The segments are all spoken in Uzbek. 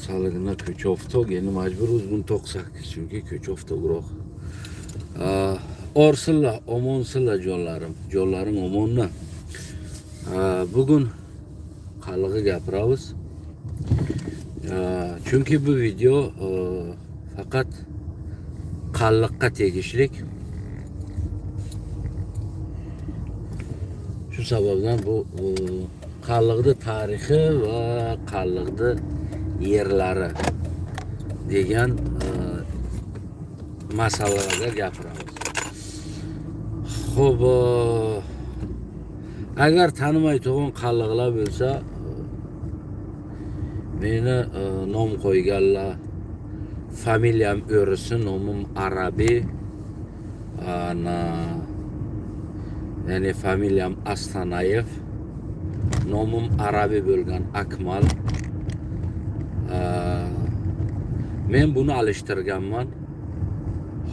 Salgina ko'cha oftob, endi majbur uzgun to'qsak, chunki ko'cha oftobroq. Orsillar, omonsillar jonlarim, jonlarim omonni. Bugun qallig'i gapiramiz. Chunki bu video faqat qalliqqa tegishlik. Shu sababdan bu qalliqni tarixi va qalliqni yerlari degan masalalarga gapiramiz. Xo'p, agar tanimaydigan qalliqlar bo'lsa, meni nom qo'yganlar, familiyam o'risi, nomim Arabiy, ana ya'ni familiyam Astanayev, nomim Arabiy bo'lgan Akmal. Men buni alishtirganman.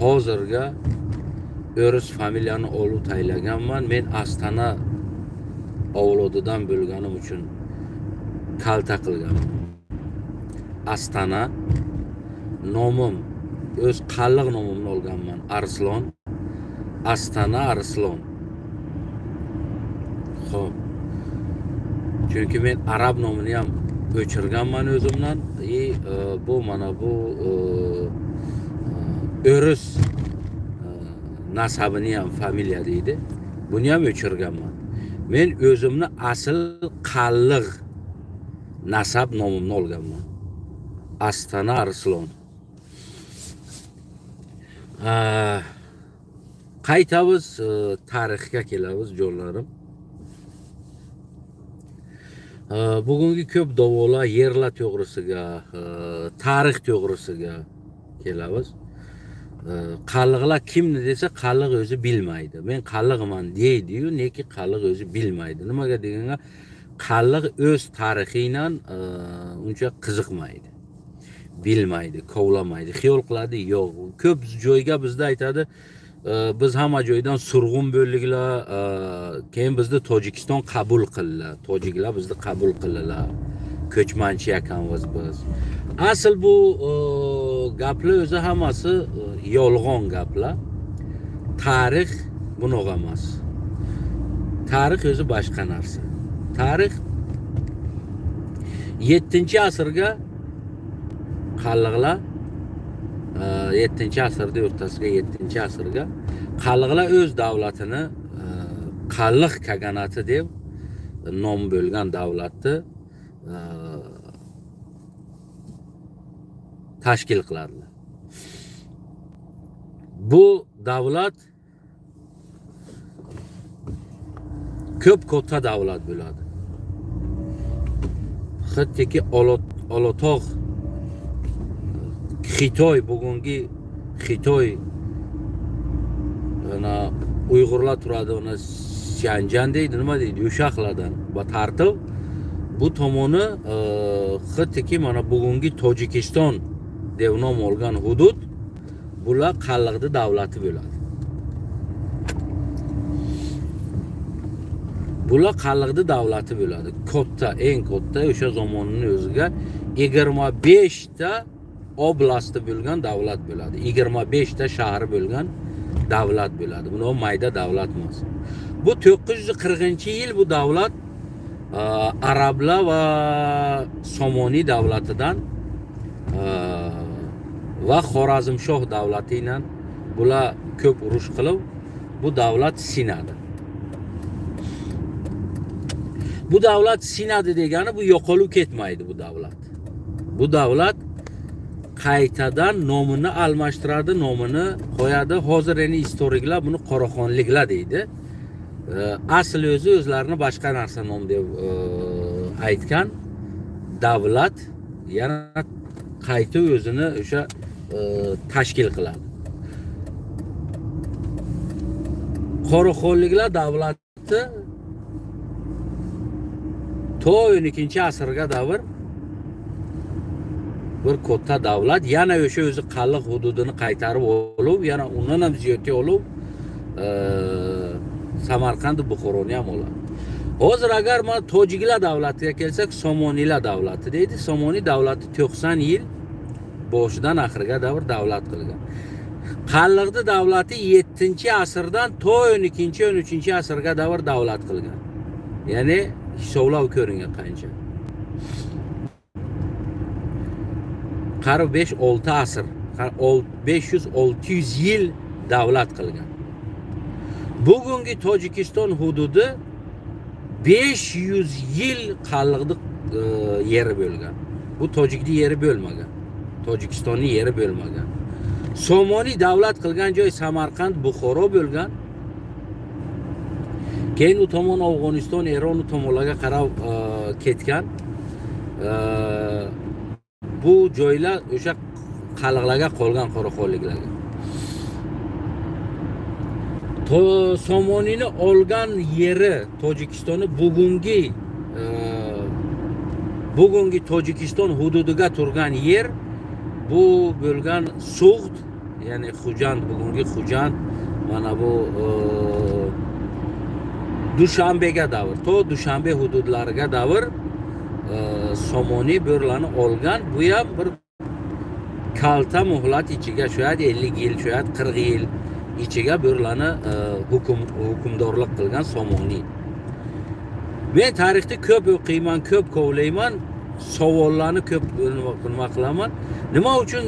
Hozirga o'ris familiyani olib taylaganman. Men Astana avlodidan bo'lganim uchun kalta qilganman. Astana nomim, o'z qalliq nomimni olganman. Arslon, Astana Arslon. Xo'p. Chunki men arab nomini ham o'chirganman o'zimdan. Bu mana bu o'ris nasabini ham familiya deydi. Buni ham o'chirganman. Men o'zimni asl qalliq nasab nomimni olganman. Astana Arslon. Qaytamiz, tarixga kelamiz jonlarim. Bugungi ko'p davolar yerlar to'g'risiga, tarix to'g'risiga kelamiz. Qalliqlar kimni desa, qalliq o'zi bilmaydi. Men qalliqman deydi-yu, neki qalliq o'zi bilmaydi. Nimaga deganga, qalliq o'z tarixiyle uncha qiziqmaydi. Bilmaydi, kovlamaydi, xiyol qiladi, yo'q. Ko'p joyga bizda aytadi, biz hamma joydan surg'un bo'ldilar, keyin bizni Tojikiston qabul qildilar. Tojiklar bizni qabul qildilar. Ko'chmanchi ekanmiz biz. Asl bu gaplar o'zi hammasi yolg'on gaplar. Tarix bunaqa emas. Tarix o'zi boshqa narsa. Tarix 7-asrga qalliqlar 7-asrda o'rtasiga 7-asrga qalliqlar o'z davlatini qalliq kaganati deb nom bo'lgan davlatni tashkil qiladilar. Bu davlat ko'p katta davlat bo'ladi. Hattoki Olatog' Xitoy, bugungi Xitoy, ana Uyg'urlar turadi, uni Shanjan deydi, nima deydi, o'sha va tartib bu tomoni hattoki mana bugungi Tojikiston deb nom olgan hudud bular qalliqni davlati bo'ladi. Bular qalliqni davlati bo'ladi. Katta, eng katta o'sha zamonning o'ziga 25 ta oblasti bo'lgan davlat bo'ladi. 25 ta shahri bo'lgan davlat bo'ladi. Buni mayda davlat emas. Bu 940-yil bu davlat arablar va Somoniy davlatidan va Xorazmshoh davlati bilan bular ko'p urush qilib, bu davlat sinadi. Bu davlat sinadi degani bu yo'qolib ketmaydi bu davlat. Bu davlat qaytadan nomini almashtiradi, nomini qo'yadi. Hozir endi istoriklar buni Qoraxonliklar deydi. Asl o'zi o'zlarini boshqa narsa nom deb aytgan davlat yana qayta o'zini o'sha tashkil qiladi. Qoraxonliklar davlati to 12-asrga davr bir katta davlat, yana o'sha o'zi qalliq hududini qaytarib olib, yana undan ham ziyodga olib, Samarqand, Buxoroni ham oladi. Hozir agar mana tojiklar davlatiga kelsak, Somoniylar davlati deydi. Somoniy davlati 90 yil boshidan oxiriga davr davlat qilgan. Qalliqdi davlati 7-asrdan to 12-13-asrga davr davlat qilgan. Ya'ni hisoblab ko'ringan qancha. Qarib 5-6 asr, 500-600 yil davlat qilgan. Bugungi Tojikiston hududi 500 yil qalliqni yeri bo'lgan. Bu tojikni yeri bo'lmagan. Tojikistonning yeri bo'lmagan. Somoniy davlat qilgan joy Samarqand, Buxoro bo'lgan. Keyin u tomon Afg'oniston, Eron tomonlarga qarab ketgan. Bu joylar o'sha qalliqlarga qolgan, qoraxonliklarga. Somoniyni olgan yeri Tojikistonni bugungi Tojikiston hududiga turgan yer bu bo'lgan Sug'd, ya'ni Xo'jand, bugungi Xo'jand, mana bu Dushanbega davr, to Dushanbe hududlariga davr Somoniy bo'rlarni olgan. Bu ham bir kalta muhlat ichiga, shoyat 50 yil, shoyat 40 yil ichiga bo'rlarni hukmdorlik qilgan Somoniy. Men tarixni ko'p o'qiyman, ko'p kovlayman, savollarni ko'p nima qilaman. Nima uchun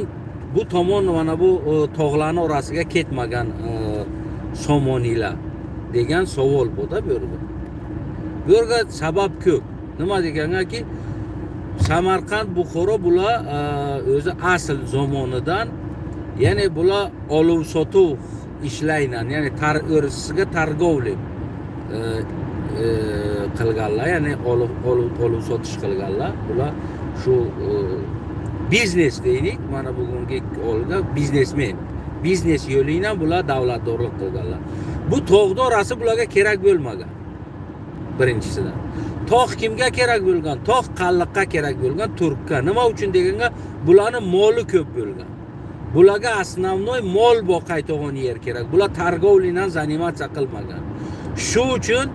bu tomon mana bu tog'larning orasiga ketmagan Somoniylar degan savol bu-da bu yerda. Bu yerga sabab ko'p. Nima degangaki, Samarqand, Buxoro bular o'zi asl zamonidan, ya'ni bular olov sotuv ishlaynan, ya'ni o'risiga targovli qilganlar, ya'ni olov sotish qilganlar. Bular shu biznes deylik, mana bugungi olga biznesmen, biznes yo'li bilan bular davlatdorlik qilganlar. Bu tog'da orasi bularga kerak bo'lmagan. Birinchisidan. Tog' kimga kerak bo'lgan? Tog' qalliqqa kerak bo'lgan, turkka. Nima uchun deganga, bularning moli ko'p bo'lgan. Bularga основной mol boqayotgan yer kerak. Bular targovlidan заниматься qilmagan. Shu uchun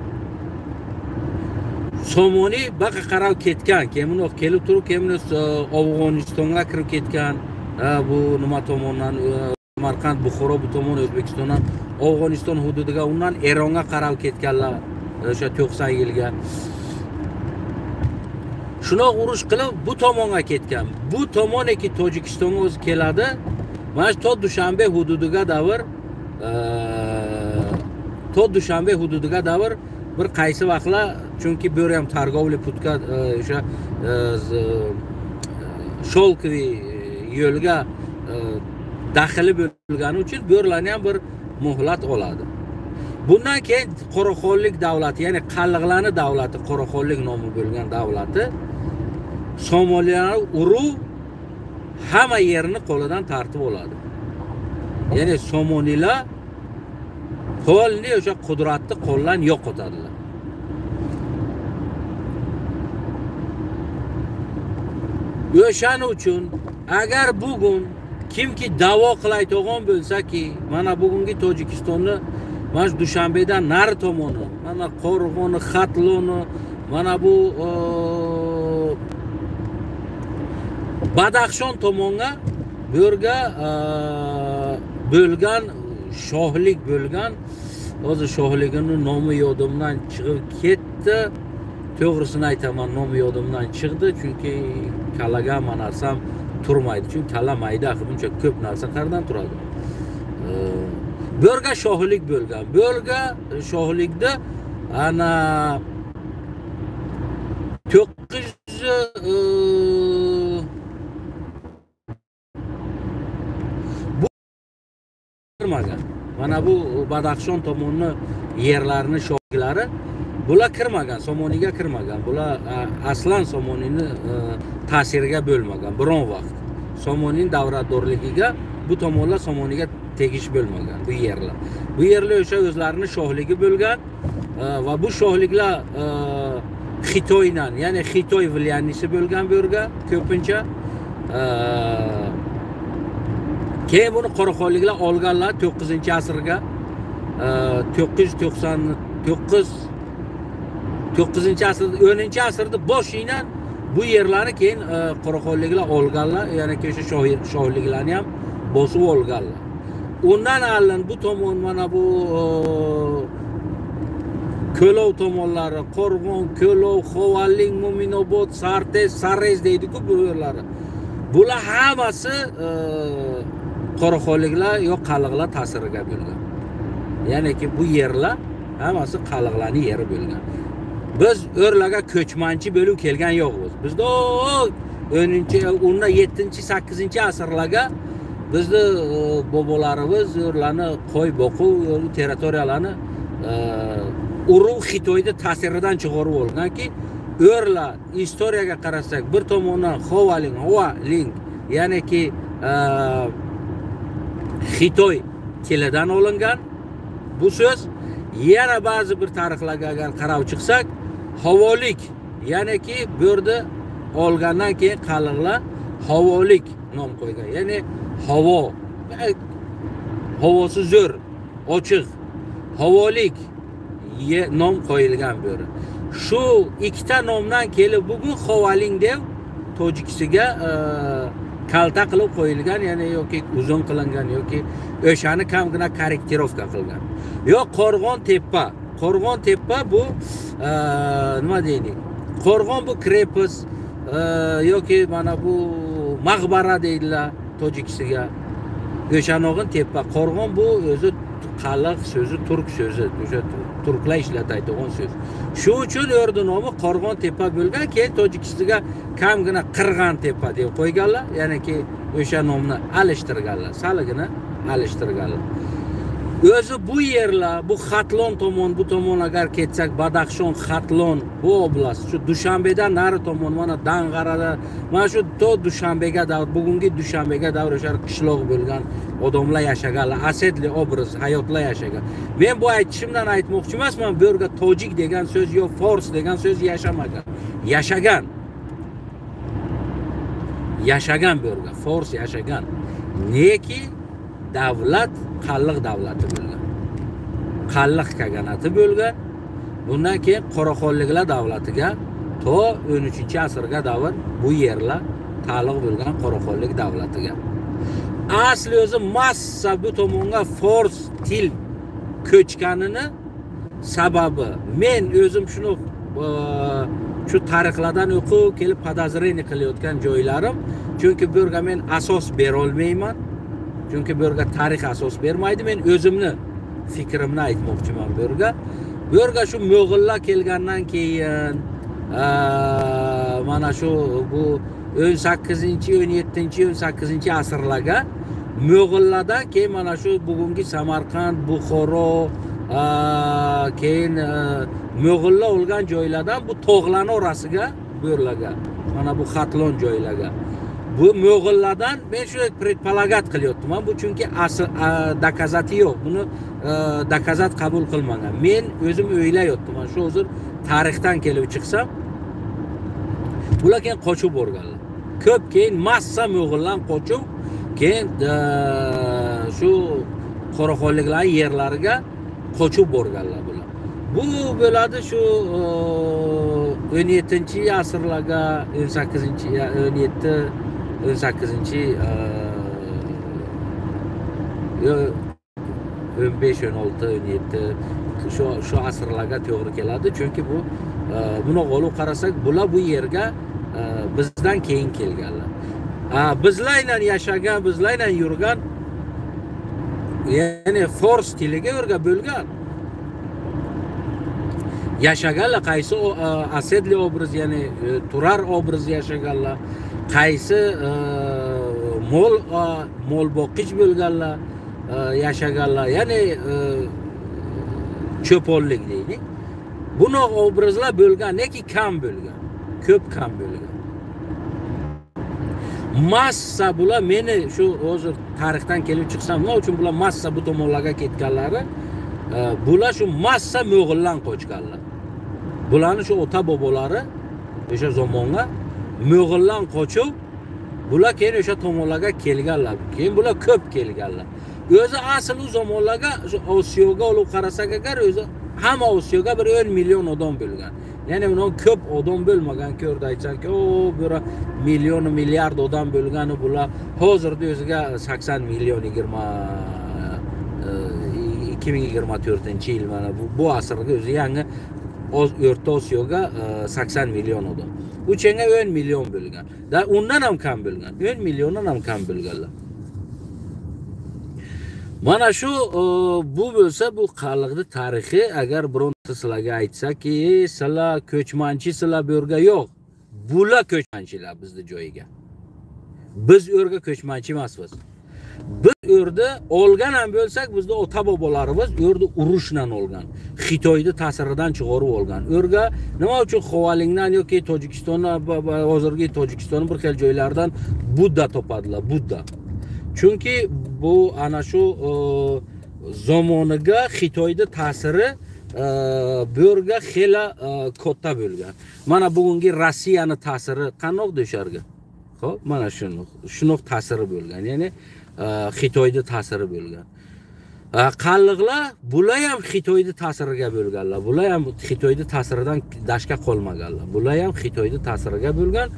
Somoniy baqa qarab ketgan, keyin kelib turib, keyin Afg'onistonga kirib ketgan. Bu nima tomondan, Samarqand, Buxoro bu tomon O'zbekistondan Afg'oniston hududiga, undan Eronga qarab ketganlar o'sha 90 yilga. Shunaqa urush qilib bu tomonga ketgan. Bu tomoniki Tojikistonga o'zi keladi. Mana shu to Dushanbe hududiga davr, to Dushanbe hududiga davr bir qaysi vaqtlar, chunki bu ham targovli putka o'sha sholkoviy yo'lga daxili bo'lgani uchun bo'rlarni ham bir muhlat oladi. Bundan keyin Qoraxonlik davlati, ya'ni qalliqlarning davlati, Qoraxonlik nomi bo'lgan davlati Somoniyalarni urib hamma yerini qo'lidan tortib oladi. Ya'ni Somoniylar qo'lni o'sha qudratni qo'ldan yo'qotadilar. O'shaning uchun agar bugun kimki da'vo qilayotgan bo'lsa-ki, mana bugungi Tojikistonni mana shu Dushanbedan nari tomoni, mana Qo'rg'oni, Xatloni, mana bu Badaxshon tomonga bu yerga bo'lgan shohlik bo'lgan. Hozir shohligini nomi yodimdan chiqib ketdi. To'g'risini aytaman, nomi yodimdan chiqdi, chunki kallaga hamma narsam turmaydi. Chunki kalla mayda, buncha ko'p narsa qayerdan turadi? Bu yerga shohlik bo'lgan. Bu yerga shohlikda ana 900 bu kirmagan. Mana bu Badaxshon tomonni yerlarini shohliklari bular kirmagan, Somoniyga kirmagan. Bular aslan Somoniyni ta'siriga bo'lmagan biron vaqt. Somoniyning davlatdorligiga bu tomonlar Somoniyga tegish bo'lmagan bu yerlar. Bu yerlar o'sha o'zlarining shohligi bo'lgan va bu shohliklar Xitoydan, ya'ni Xitoy влиянияsi bo'lgan bu yerga ko'pincha. Keyin buni Qoraxonliklar olganlar 9-asrga, 999 9-asrda, 10-asrda boshingdan bu yerlarni keyin Qoraxonliklar olganlar, ya'ni o'sha shohliklarni ham bosib olganlar. Undan oldin bu tomon mana bu Ko'lov tomonlari, Qo'rg'on, Ko'lov, Xovalling, Mo'minobod, Sartez, Sarez deydi-ku bu yerlari. Bular hammasi Qoraxonliklar yo qalliqlar ta'siriga bo'lgan. Ya'niki bu yerlar hammasi qalliqlarning yeri bo'lgan. Biz o'rlarga ko'chmanchi bo'lib kelgan yo'qmiz. Bizda 10-chi, undan 7-chi, 8-chi asrlarga bizni bobolarimiz o'rlarni qo'y boqib, territoriyalarni urug' Xitoyda ta'siridan chiqarib olganki, o'rlar istoriyaga qarasak, bir tomondan Xovaling, Hovaling, ya'niki Xitoy tilidan olingan bu so'z. Yana ba'zi bir tarixlarga agar qarab chiqsak, havolik, ya'niki bu yerda olgandan keyin qalliqlar havolik nom qo'ygan. Ya'ni havo, havosi zo'r, ochiq, havolik nom qo'yilgan bu yerda. Shu ikkita nomdan kelib bugun Xovaling deb tojikisiga kalta qilib qo'yilgan, ya'ni yoki uzun qilingan yoki o'shani kamgina korrektirovka qilgan. Yo Qo'rg'on tepa. Qo'rg'on tepa bu nima deylik? Qo'rg'on bu krepos yoki mana bu maqbara deydilar tojikisiga. O'shanog'in tepa. Qo'rg'on bu o'zi qalliq so'zi, turk so'zi, o'sha turklar ishlatadigan so'z. Shu uchun o'rdi nomi Qo'rg'on tepa bo'lgan. Keyin tojikisiga kamgina Qirg'an tepa deb qo'yganlar, ya'niki o'sha nomni alishtirganlar, salgina alishtirganlar. O'zi bu yerlar, bu Xatlon tomon, bu tomon agar ketsak, Badaxshon, Xatlon bu oblast, shu Dushanbedan nari tomon, mana Dang'arada, mana shu to Dushanbega davr, bugungi Dushanbega davr o'sha qishloq bo'lgan odamlar yashaganlar, asedli obraz hayotlar yashagan. Men bu aytishimdan aytmoqchi emasman, bu yerga tojik degan so'z yo fors degan so'z yashamagan. Yashagan. Yashagan bu yerga, fors yashagan. Neki davlat qalliq davlati bo'lgan. Qalliq kaganati bo'lgan. Bundan keyin Qoraxonliklar davlatiga to 13-asrga davr bu yerlar taalluq bo'lgan Qoraxonlik davlatiga. Asli o'zi massa bu tomonga fors til ko'chganini sababi men o'zim shuni shu tarixlardan o'qib kelib podozrение qilayotgan joylarim, chunki bu yerga men asos bera olmayman. Chunki bu yerga tarix asos bermaydi. Men o'zimni fikrimni aytmoqchiman bu yerga. Bu yerga shu mo'g'ullar kelgandan keyin mana shu bu 18-chi, 17-chi, 18-chi asrlarga mo'g'ullardan keyin mana shu bugungi Samarqand, Buxoro, keyin mo'g'ullar olgan joylardan bu tog'larning orasiga, bu yerlarga, mana bu Xatlon joylarga. Bu mo'g'ullardan men shu predpolagat qilyapman. Bu chunki asl dokazati yo'q. Buni dokazat qabul qilmagan. Men o'zim o'ylayapman. Shu hozir tarixdan kelib chiqsam, bular keyin qochib borganlar. Ko'p keyin massa mo'g'ullar qochib, keyin shu Qoraxonliklar yerlariga qochib borganlar bular. Bu bo'ladi shu 17-asrlarga, 18-chi, 17 18-chi, 15, 16, 17 shu asrlarga to'g'ri keladi. Chunki bu buni olib qarasak, bular bu yerga bizdan keyin kelganlar. Bizlar yashagan, bizlar yurgan, ya'ni fors tiliga o'rga bo'lgan. Yashaganlar qaysi asedli obraz, ya'ni turar obraz yashaganlar, qaysi mol boqich bo'lganlar, yashaganlar, ya'ni cho'ponlik deylik. Bunaqa obrazlar bo'lgan, lekin kam bo'lgan, ko'p kam bo'lgan. Massa bular meni shu hozir tarixdan kelib chiqsam, nima uchun bular massa bu tomonlarga ketganlari, bular shu massa mo'g'uldan qochganlar. Bularni shu ota bobolari o'sha zamonga mo'g'uldan qochib, bular keyin o'sha tomonlarga kelganlar. Keyin bular ko'p kelganlar. O'zi asl u zamonlarga shu Osiyoga olib qarasak agar, o'zi hamma Osiyoga bir 10 million odam bo'lgan. Ya'ni undan ko'p odam bo'lmagan ko'rdi aytsanki, o bu million milliard odam bo'lgani bular hozirda o'ziga 80 million 2024-yil mana bu asrga o'zi yangi O'rta Osiyoga 80 million odam. Uchenga 10 million bo'lgan. Da undan ham kam bo'lgan. 10 milliondan ham kam bo'lganlar. Mana shu bu bo'lsa bu qalliqning tarixi. Agar bironta sizlarga aytsaki, sizlar ko'chmanchi, sizlar bu yerga yo'q. Bular ko'chmanchilar bizni joyiga. Biz u yerga ko'chmanchi emasmiz. Biz u yerda olgan ham bo'lsak, bizda ota bobolarimiz u yerda urushdan olgan. Xitoyning ta'siridan chiqarib olgan. U yerga nima uchun Xovalingdan yoki Tojikistondan, hozirgi Tojikistonning bir xil joylaridan Budda topadilar, Budda. Chunki bu ana shu zamoniga Xitoyning ta'siri bu yerga xela katta bo'lgan. Mana bugungi Rossiyaning ta'siri qandoq desharga? Xo'p, mana shuni ta'siri bo'lgan. Ya'ni Xitoyning ta'siri bo'lgan. Qalliqlar bular ham Xitoyning ta'siriga bo'lganlar. Bular ham Xitoyning ta'siridan dashga qolmaganlar. Bular ham Xitoyning ta'siriga bo'lgan.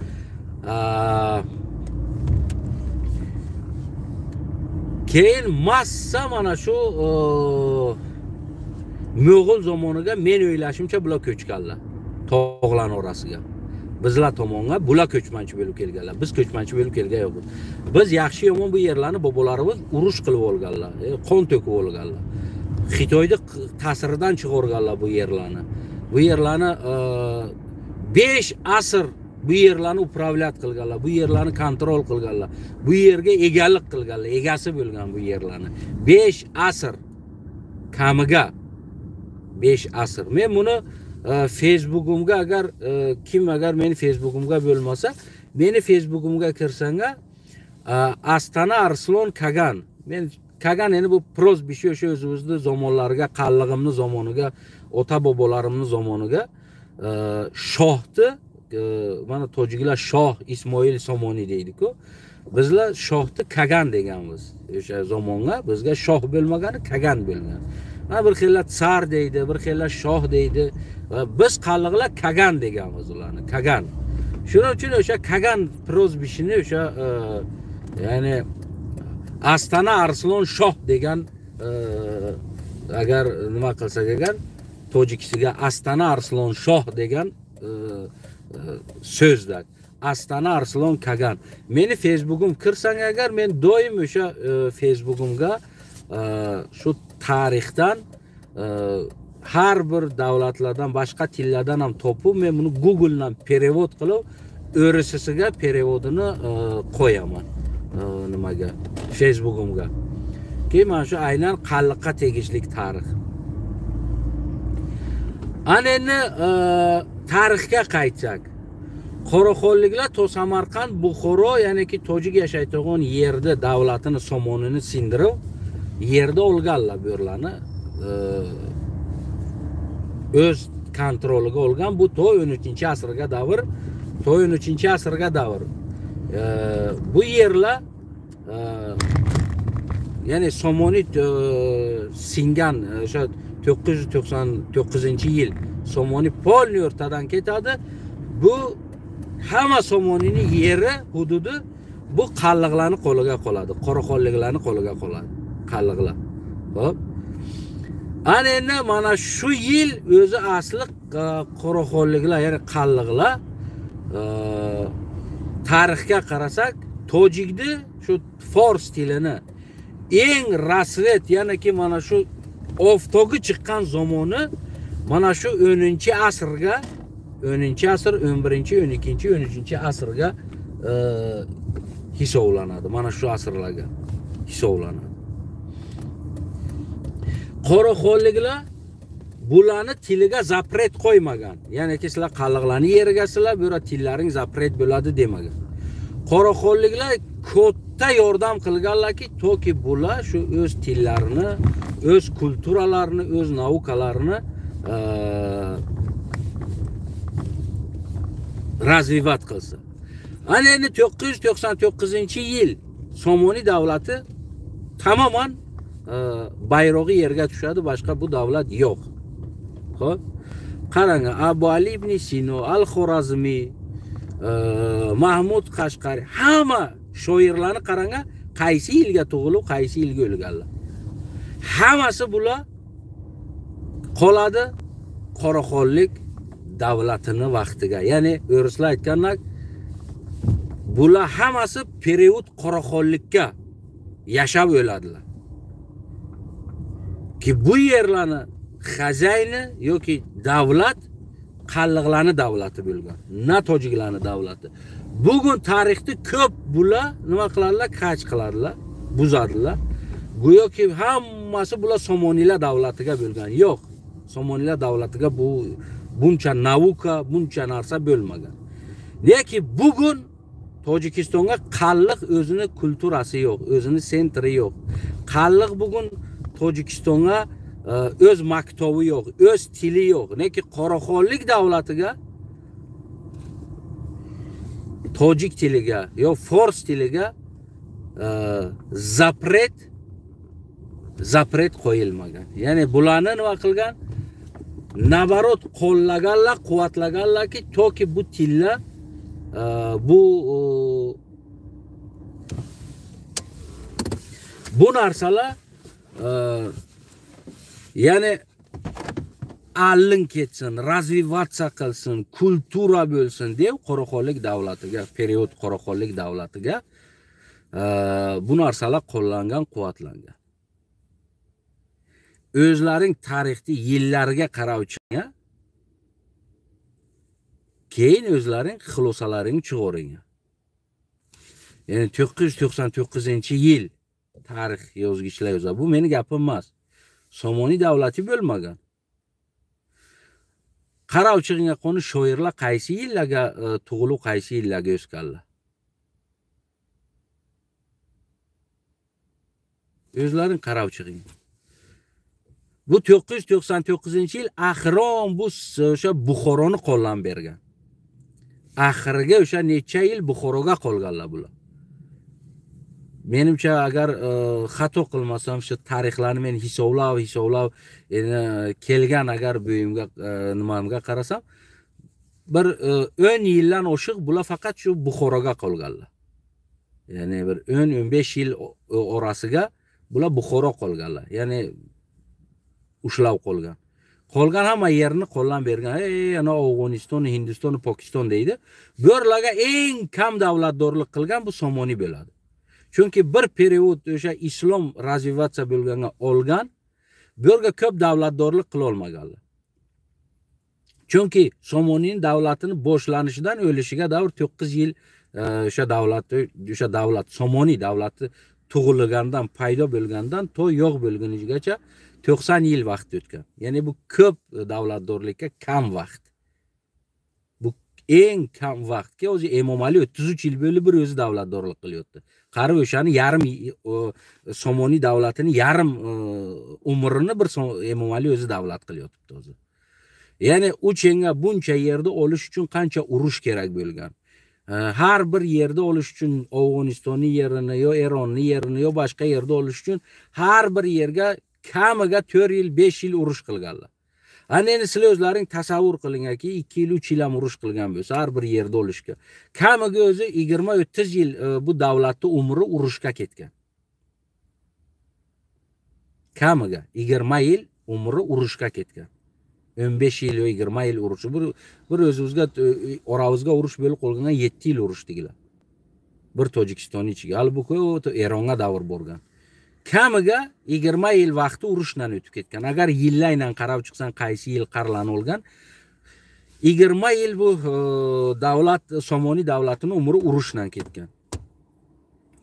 Keyin massa mana shu Mo'g'ul zamoniga men o'ylashimcha bular ko'chganlar. Tog'lar orasiga. Bizlar tomonga bular ko'chmanchi bo'lib kelganlar. Biz ko'chmanchi bo'lib kelgan yo'qmiz. Biz yaxshi yomon bu yerlarni bobolarimiz urush qilib olganlar, qon to'kib olganlar. Xitoyning ta'siridan chiqarganlar bu yerlarni. Bu yerlarni 5 asr bu yerlarni upravlyat qilganlar, bu yerlarni kontrol qilganlar, bu yerga egalik qilganlar, egasi bo'lgan bu yerlarni. 5 asr kamiga 5 asr. Men buni Facebook'umga agar kim agar meni Facebook'umga bo'lmasa, meni Facebook'umga kirsanga Astana Arslon Kagan. Men Kagan endi bu prozbishi o'sha o'zimizni zamonlarga, qallig'imni zamoniga, ota bobolarimni zamoniga shohni mana tojiklar shoh Ismoil Somoniy deydi-ku. Bizlar shohni Kagan deganmiz. O'sha zamonga bizga shoh bo'lmagani Kagan bo'lgan. Ha, bir xillar tsar deydi, bir xillar shoh deydi. Biz qalliqlar Kagan deganmiz ularni, Kagan. Shuning uchun o'sha Kagan prozbishini o'sha ya'ni Astana Arslon shoh degan agar nima qilsak agar tojikisiga Astana Arslon shoh degan so'zlar. Astana Arslon Kagan. Meni Facebook'um kirsang agar men doim o'sha Facebook'umga shu tarixdan har bir davlatlardan, boshqa tillardan ham topib, men buni Google'dan perevod qilib, o'risisiga perevodini qo'yaman. Nimaga? Facebook'umga. Keyin mana shu aynan qalliqqa tegishli tarix. Ana endi tarixga qaytsak. Qoraxonliklar to Samarqand, Buxoro, ya'niki tojik yashaydigan yerda davlatini, somonini sindirib, yerda olganlar bu yerlarni o'z kontroliga olgan. Bu to 13-asrga davr, to 13-asrga davr. Bu yerlar ya'ni Somoniy singan o'sha 999-yil Somoniy polni o'rtadan ketadi. Bu hamma Somoniyning yeri, hududi bu qalliqlarning qo'liga qoladi, qoraxonliklarning qo'liga qoladi. Qalliqlar. Xo'p. Ana endi mana shu yil o'zi asli qoraxonliklar, ya'ni qalliqlar tarixga qarasak, tojikni shu fors tilini eng rasvet, ya'niki mana shu oftogi chiqqan zamoni mana shu 10-asrga, 10-asr, 11-, 12-, 13-asrga hisoblanadi. Mana shu asrlarga hisoblanadi. Qoraxonliklar bularni tiliga zapret qo'ymagan. Ya'niki sizlar qalliqlarning yerigasizlar, bu yerda tillaring zapret bo'ladi demagan. Qoraxonliklar katta yordam qilganlarki, toki bular shu o'z tillarini, o'z kulturalarini, o'z naukalarini razvivat qilsa. Ana endi 999-yil Somoniy davlati tamoman bayrog'i yerga tushadi, boshqa bu davlat yo'q. Xo'p. Qarang, Abu Ali ibn Sino, Al-Xorazmiy, Mahmud Qashqari, hamma shoirlarni qarang, qaysi yilga tug'ilib, qaysi yilga o'lganlar. Hammasi bular qoladi Qoraxonlik davlatini vaqtiga. Ya'ni o'rislar aytganlar, bular hammasi period Qoraxonlikka yashab o'ladilar. Ki bu yerlarni xazayni yoki davlat qalliqlarni davlati bo'lgan, na tojiklarni davlati. Bugun tarixda ko'p bular nima qiladilar? Kach qiladilar, buzadilar. Go'yoki hammasi bular Somoniylar davlatiga bo'lgan. Yo'q, Somoniylar davlatiga bu buncha nauka, buncha narsa bo'lmagan. Lekin bugun Tojikistonga qalliq o'zini kulturasi yo'q, o'zini sentri yo'q. Qalliq bugun Tojikistonga o'z maktobi yo'q, o'z tili yo'q. Lekin Qoraxonlik davlatiga tojik tiliga yo fors tiliga zapret qo'yilmagan. Ya'ni bularni nima qilgan? Nabarot qo'llaganlar, quvvatlaganlarki, toki bu tillar bu narsalar ya'ni allin ketsin, razvivatsiya qilsin, kultura bo'lsin deb Qoraxonlik davlatiga, period Qoraxonlik davlatiga bu narsalar qo'llangan, quvvatlangan. O'zlaring tarixni yillarga qarab chiqing, keyin o'zlaring xulosalaringni chiqaring. Ya'ni 999-yil tarix yozgichlar yozadi. Bu meni gapim emas. Somoniy davlati bo'lmagan. Qarab chiqing, qoni shoirlar qaysi yillarga tug'ilib, qaysi yillarga o'sganlar. O'zlaring qarab chiqing. Bu 999-yil oxiron bu o'sha Buxoroni qo'llan bergan. Oxiriga o'sha necha yil Buxoroga qolganlar bular. Menimcha agar xato qilmasam, shu tarixlarni men hisoblab endi kelgan agar bo'yimga nimamga qarasam, bir 10 yildan oshiq bular faqat shu Buxoroga qolganlar. Ya'ni bir 10-15 yil orasiga bular Buxoro qolganlar. Ya'ni ushlab qolgan. Qolgan hamma yerni qo'llan bergan. Ana Afg'oniston, Hindiston, Pokiston deydi. Bu yerlarga eng kam davlatdorlik qilgan bu Somoniy bo'ladi. Chunki bir period o'sha islom razvivatsiya bo'lganga olgan, bu yerga ko'p davlatdorlik qila olmaganlar. Chunki Somoniyning davlatini boshlanishidan o'lishiga davr 9 yil o'sha davlatni, o'sha davlat Somoniy davlati tug'ilgandan, paydo bo'lgandan to yo'q bo'lgunigacha 90 yil vaqt o'tgan. Ya'ni bu ko'p davlatdorlikka kam vaqt. Bu eng kam vaqtga o'zi Emomali 33 yil bo'lib bir o'zi davlatdorlik qilyapti. Qarib o'shani yarim Somoniy davlatini yarim umrini bir Emomali o'zi davlat qilyapti o'zi. Ya'ni uchenga buncha yerda olish uchun qancha urush kerak bo'lgan. Har bir yerda olish uchun Afg'onistonning yerini yo Eronning yerini yo boshqa yerda olish uchun har bir yerga kamiga 4 yil, 5 yil urush qilganlar. Ana endi sizlar o'zlaring tasavvur qilingki, 2 yil, 3 yil ham urush qilgan bo'lsa, har bir yerda olishga. Kamiga o'zi 20-30 yil bu davlatning umri urushga ketgan. Kamiga 20 yil umri urushga ketgan. 15 yil yo 20 yil urush. Bir o'zimizga oramizga urush bo'lib qolgan 7 yil urush degilar. Bir Tojikiston ichiga, halbuki Eronga davr borgan. Kamiga 20 yil vaqti urushdan o'tib ketgan. Agar yillarla qarab chiqsan, qaysi yil qarlan olgan, 20 yil bu davlat Somoniy davlatining umri urushdan ketgan.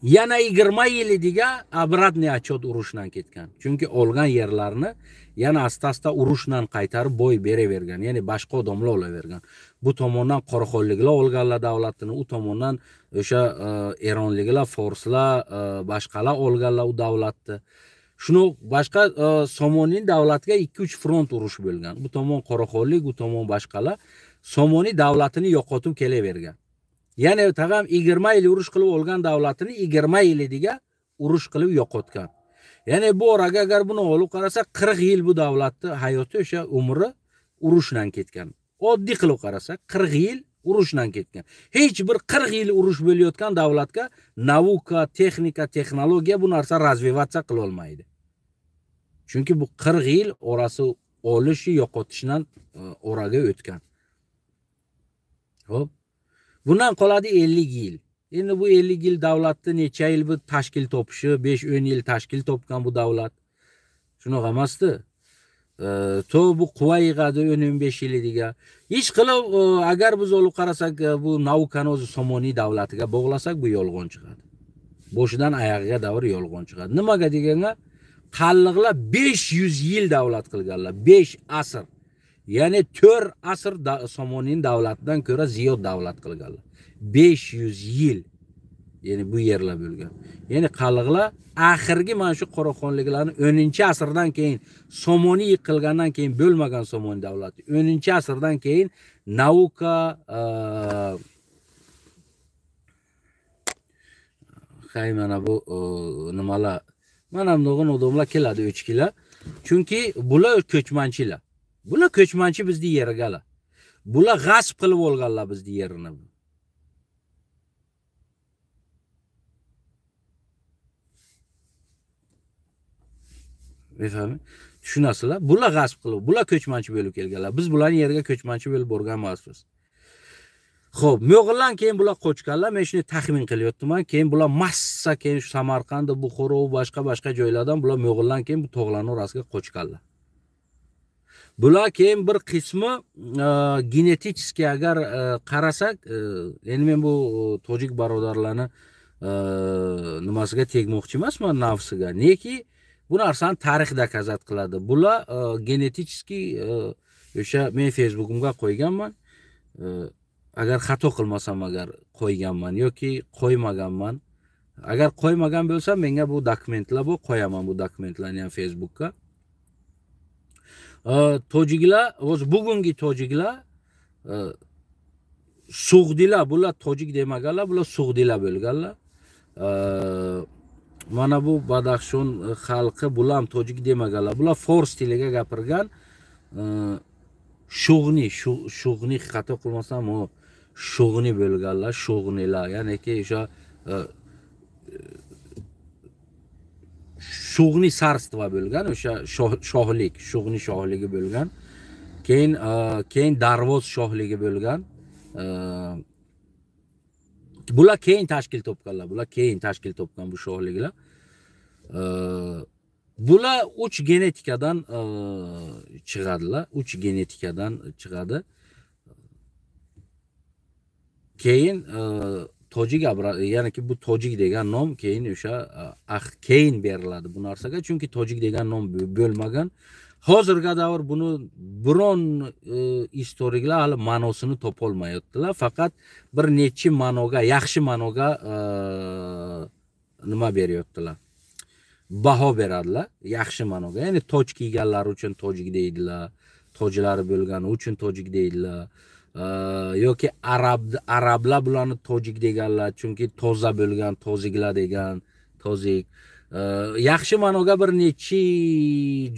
Yana 20 yilidiga обратный отчет urushdan ketgan. Chunki olgan yerlarni yana asta-asta urushdan qaytarib boy beravergan, ya'ni boshqa odamlar olavergan. Bu tomondan Qoraxonliklar olganlar davlatini, u tomondan o'sha Eronliklar, forslar, boshqalar olganlar u davlatni. Shuni boshqa Somoniy davlatiga 2-3 front urush bo'lgan. Bu tomon Qoraxonlik, u tomon boshqalar Somoniy davlatini yo'qotib kelavergan. Ya'ni tag'am 20 yil urush qilib olgan davlatini 20 yilidiga urush qilib yo'qotgan. Ya'ni bu oraga agar buni olib qarasak, 40 yil bu davlatning hayoti o'sha umri urushdan ketgan. Oddiy qilib qarasak, 40 yil urushdan ketgan. Hech bir 40 yil urush bo'layotgan davlatga nauka, texnika, texnologiya bu narsa razvivatsiya qila olmaydi. Chunki bu 40 yil orasi olishi, yo'qotishdan oraga o'tgan. Xo'p. Bundan qoladi 50 yil. Endi bu 50 yil davlatni necha yil bu tashkil topishi, 5-10 yil tashkil topgan bu davlat. Shunaqa emasdi. To bu quva yig'adi 10-15 yil degan. Ish qilib, agar biz olib qarasak, bu naukani o'zi Somoniy davlatiga bog'lasak, bu yolg'on chiqadi. Boshidan oyog'iga davr yolg'on chiqadi. Nimaga deganda, qalliqlar 500 yil davlat qilganlar, 5 asr. Ya'ni 4 asr Somoniy davlatidan ko'ra ziyod davlat qilganlar. 500 yil. Ya'ni bu yerlar bo'lgan. Ya'ni qalliqlar oxirgi mana shu Qoraxonliklarni 10-asrdan keyin Somoniy yiqilgandan keyin bo'lmagan Somoniy davlati. 10-asrdan keyin nauka hay mana bu nimalar, mana bunday odamlar keladi o'chkilar. Chunki bular ko'chmanchilar. Bular ko'chmanchi bizni yergalar. Bular g'asp qilib olganlar bizni yerini. Tushunasizlar? Bular g'asp qilib, bular ko'chmanchi bo'lib kelganlar. Biz bularning yeriga ko'chmanchi bo'lib borgan emasmiz. Xo'p, Mo'g'uldan keyin bular qochganlar. Men shuni taxmin qilyapman. Keyin bular massa keyin shu Samarqand, Buxoro va boshqa-boshqa joylardan bular Mo'g'uldan keyin bu tog'larning orasiga qochganlar. Bular keyin bir qismi genetik agar qarasak, endi men bu tojik birodarlarni nimasiga tegmoqchi emasman, nafsiga. Neki bu narsani tarix dokazat qiladi. Bular genetik o'sha men Facebook'imga qo'yganman. Agar xato qilmasam agar qo'yganman yoki qo'ymaganman. Agar qo'ymagan bo'lsam menga bu dokumentlar bu qo'yaman bu dokumentlarni ham Facebook'ga. Tojiklar, o'zi bugungi tojiklar Sug'dilar, bular tojik demaganlar, bular Sug'dilar bo'lganlar. Mana bu Badaxshon xalqi bular ham tojik demaganlar. Bular fors tiliga gapirgan. Sho'g'ni, sho'g'ni xato qilmasam u sho'g'ni bo'lganlar, sho'g'nilar, ya'niki o'sha Sho'g'ni sarstva bo'lgan, o'sha shohlik, Sho'g'ni shohligi bo'lgan. Keyin keyin Darvoz shohligi bo'lgan. Bular keyin tashkil topganlar, bular keyin tashkil topgan bu shohliklar. Bular 3 genetikadan chiqadilar, 3 genetikadan chiqadi. Keyin tojik, ya'niki bu tojik degan nom keyin o'sha keyin beriladi bu narsaga, chunki tojik degan nom bo'lmagan. Hozirgi davr buni biron istoriklar hali ma'nosini topolmayaptilar. Faqat bir necha ma'noga, yaxshi ma'noga nima beryaptilar? Baho beradilar, yaxshi ma'noga. Ya'ni toj kiyganlar uchun tojik deydilar, tojlari bo'lgani uchun tojik deydilar. Yoki arablar bularni tojik deganlar, chunki toza bo'lgan, toziklar degan, tozik. Yaxshi ma'noga bir necha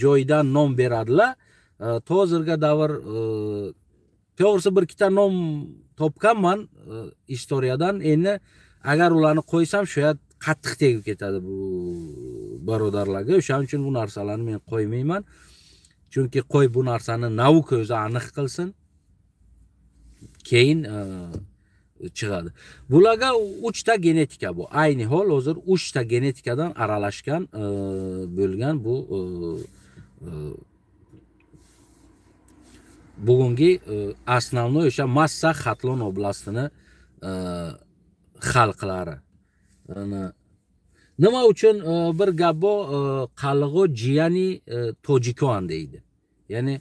joydan nom beradilar. Hozirgi davr to'g'risi bir ikkita nom topganman istoriyadan. Endi agar ularni qo'ysam, shu yer qattiq tegib ketadi bu birodarlarga. O'shaning uchun bu narsalarni men qo'ymayman. Chunki qo'y bu narsani nauka o'zi aniq qilsin. Keyin chiqadi. Bularga 3 ta genetika bu. Ayni hol hozir 3 ta genetikadan aralashgan bo'lgan bu bugungi основной o'sha massa Xatlon oblastini xalqlari. Nima uchun bir gap bu qallig'u jiyani tojikon deydi. Ya'ni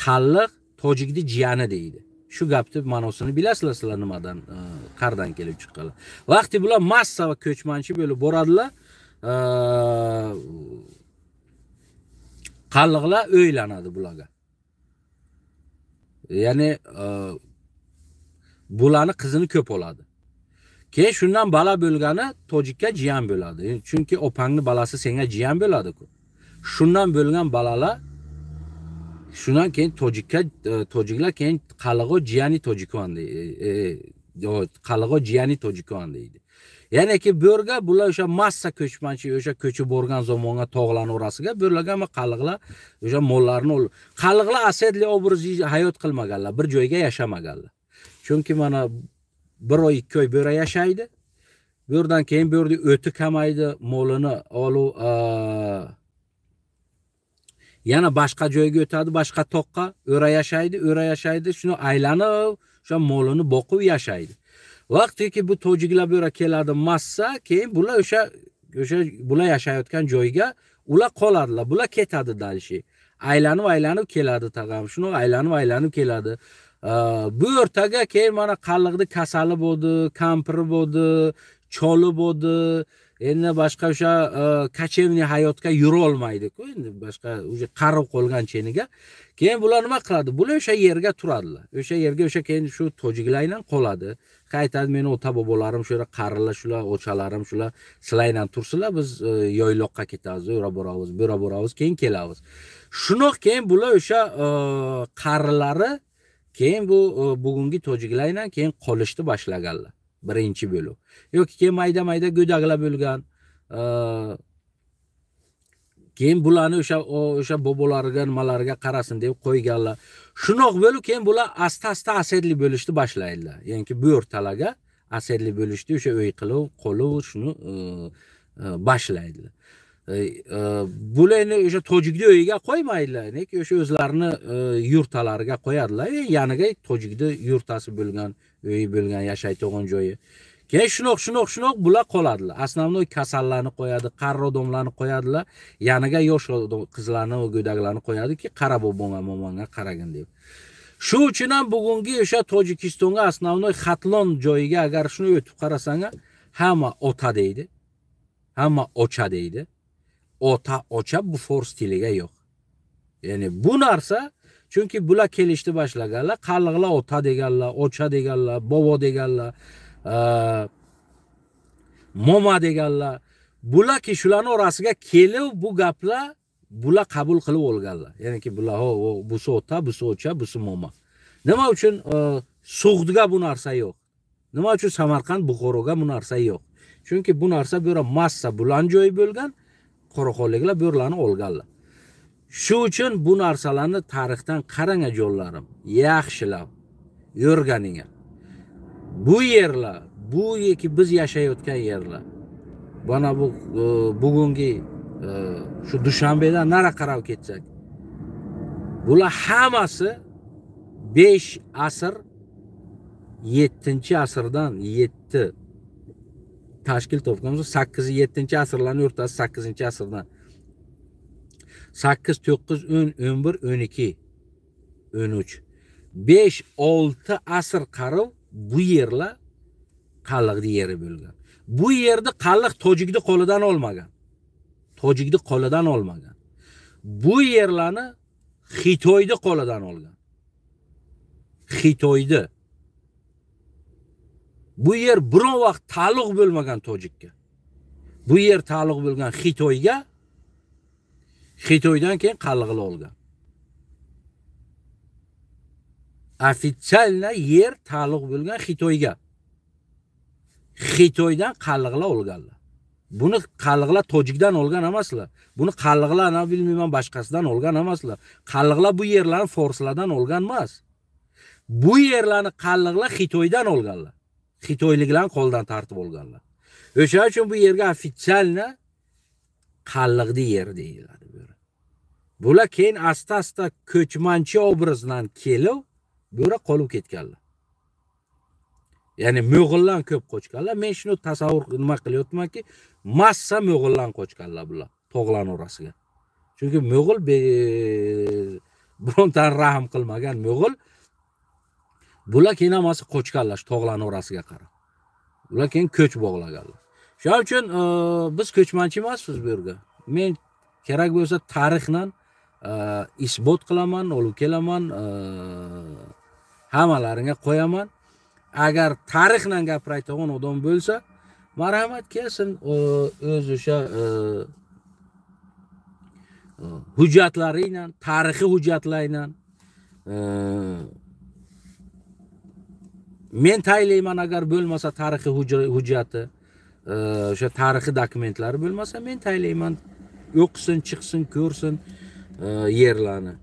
qalliq tojikni jiyani deydi. Shu gapni ma'nosini bilasizlar sizlar nimadan, qardan kelib chiqqanlar. Vaqti bular massa va ko'chmanchi bo'lib boradilar. Qalliqlar o'ylanadi bularga. Ya'ni bularni qizini ko'p oladi. Keyin shundan bala bo'lgani tojikka jiyan bo'ladi. Chunki opangni balasi senga jiyan bo'ladi-ku. Shundan bo'lgan balalar Shundan keyin tojiklar keyin qallig'o jiyani tojikon qallig'o jiyani tojikon deydi. Ya'niki bu yerga bular o'sha massa ko'chmanchi o'sha ko'chib borgan zamonga tog'larning orasiga bu yerlarga hamma qalliqlar o'sha mollarni qalliqlar asedli obraz hayot qilmaganlar, bir joyga yashamaganlar. Chunki mana bir oy 2 oy bu yerda yashaydi. Bu yerdan keyin bu yerda o'ti kamaydi, molini olib yana boshqa joyga o'tadi, boshqa toqqa, o'ra yashaydi, o'ra yashaydi, shuni aylanib, o'sha molini boqib yashaydi. Vaqtiki bu tojiklar bu yerga keladi massa, keyin bular o'sha bular yashayotgan joyga ular qoladilar, bular ketadi dalshi. Aylanib aylanib keladi tag'am, shuni aylanib aylanib keladi. Bu o'rtaga keyin mana qalliqni kasali bo'ldi, kampiri bo'ldi, choli bo'ldi. Endi boshqa o'sha kachevniy hayotga yura olmaydi-ku, endi boshqa o'sha qarib qolgan cheniga. Keyin bular nima qiladi? Bular o'sha yerga turadilar. O'sha yerga o'sha keyin shu tojiklar bilan qoladi. Qaytadi, meni ota bobolarim shu yerda qarilar, shular, ochalarim shular, sizlar bilan tursinlar, biz yoyloqqa ketamiz, o'ra boramiz, bu yoqqa boramiz, keyin kelamiz. Shunoq keyin bular o'sha qarilari keyin bu bugungi tojiklar bilan keyin qolishni boshlaganlar. Birinchi bo'luv. Yoki keyin mayda-mayda go'daklar bo'lgan. Keyin bularni o'sha bobolariga, nimalariga qarasin deb qo'yganlar. Shunoq bo'lib keyin bular asta-asta asedli bo'lishni boshlaydilar. Ya'ni bu o'rtalarga asedli bo'lishni o'sha uy qilib, qo'lib shuni boshlaydilar. Bularni o'sha tojikni uyiga qo'ymaydilar, neki o'sha o'zlarini yurtalariga qo'yadilar. Yaniga tojikni yurtasi bo'lgan, uyi bo'lgan, yashaydigan joyi. Keyin shunoq bular qoladilar. Основной kasallarni qo'yadi, qari odamlarni qo'yadilar, yaniga yosh qizlarni va go'daklarni qo'yadiki, qara bobonga, momong'a qaragin deb. Shu uchun ham bugungi o'sha Tojikistonga основной Xatlon joyiga agar shuni o'tib qarasang, hamma ota deydi, hamma ocha deydi. Ota, ocha bu fors tiliga yo'q. Ya'ni bu narsa, chunki bular kelishni boshlaganlar, qalliqlar ota deganlar, ocha deganlar, bobo deganlar, moma deganlar. Bularki shularning orasiga kelib bu gaplar bular qabul qilib olganlar. Ya'niki bular busi ota, busi ocha, busi moma. Nima uchun Sug'dga bu narsa yo'q? Nima uchun Samarqand, Buxoroga bu narsa yo'q? Chunki bu narsa bu yerda massa bulan joyi bo'lgan, qoraxonliklar bu yerlarni olganlar. Shu uchun bu narsalarni tarixdan qarang jonlarim, yaxshilab o'rganing. Bu yerlar, bu yoki biz yashayotgan yerlar, mana bu bugungi shu Dushanbedan nari qarab ketsak, bular hammasi 5 asr, 7-asrdan 7 tashkil topgan, 8-7-asrlarning o'rtasi 8-asrdan 8, 9, 10, 11, 12, 13, 5, 6 asr qarib bu yerlar qalliqning yeri bo'lgan. Bu yerda qalliq tojikni qo'lidan olmagan. Tojikni qo'lidan olmagan. Bu yerlarni Xitoyni qo'lidan olgan. Xitoyni. Bu yer biron vaqt taalluq bo'lmagan tojikka. Bu yer taalluq bo'lgan Xitoyga. Xitoydan keyin qalliqlar olgan. Ofitsialna yer taalluq bo'lgan Xitoyga. Xitoydan qalliqlar olganlar. Buni qalliqlar tojikdan olgan emaslar. Buni qalliqlar na bilmayman boshqasidan olgan emaslar. Qalliqlar bu yerlarni forslardan olgan emas. Bu yerlarni qalliqlar Xitoydan olganlar. Xitoyliklarni qo'ldan tortib olganlar. O'sha uchun bu yerga ofitsialna qalliqli yer deyiladi. Bular keyin asta-asta ko'chmanchi obrazdan kelib, bu yerga qolib ketganlar. Ya'ni mo'g'ullar ko'p qochganlar. Men shuni tasavvur nima qilyapmanki, massa mo'g'ullar qochganlar bular tog'larning orasiga. Chunki mo'g'ul birontan rahm qilmagan mo'g'ul. Bular keyin hammasi qochganlar shu tog'larning orasiga qarab. Ular keyin ko'ch bog'laganlar. Shuning uchun biz ko'chmanchi emasmiz bu yerga. Men kerak bo'lsa tarixdan isbot qilaman, olib kelaman, hammalaringga qo'yaman. Agar tarixdan gapiradigan odam bo'lsa, marhamat kelsin, o'z o'sha Hujjatlari bilan, tarixiy hujjatlar bilan men taylayman, agar bo'lmasa tarixiy hujjati, o'sha tarixiy dokumentlari bo'lmasa men taylayman. O'qisin, chiqsin, ko'rsin yerlarni.